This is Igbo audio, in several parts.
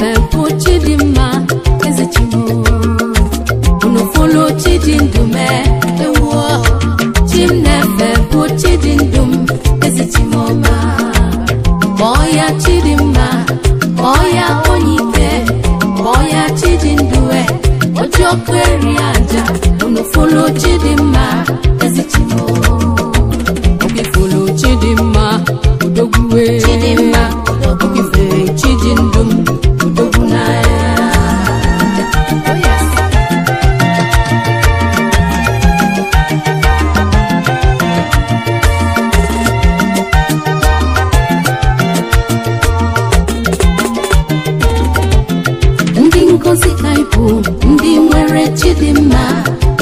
na-efe bụ Chidimma Ezechimo. Unu fụlụ Chijindụ mee ewuo. Chi m na-efe bụ Chijindụ m Ezechimoma. Kpọọ ya Chidimma, kpọọ ya onye ike, kpọọ ya Chijindụ e, oji ọkụ eri aja. Unu fụlụ Chidimma Ezechimo. Okifulu Chidimma odogwuwe. Chidimma. Okifulu Chijindụ m odogwu n'agha. Oh yes. Ndị ngozi ka ị bụ, ndị nwere Chidimma.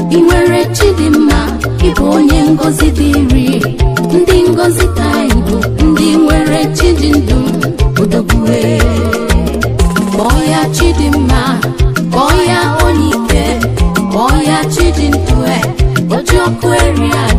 Ị nwere Chidimma, ị bụ onye ngozi dịrị. Ndị ngozi ka ị bụ, ndị nwere Chijindụ odogwue. Kpọọ ya Chidimma, kpọọ ya onye ike, kpọọ ya Chijindụ e, oji ọkụ eri aja.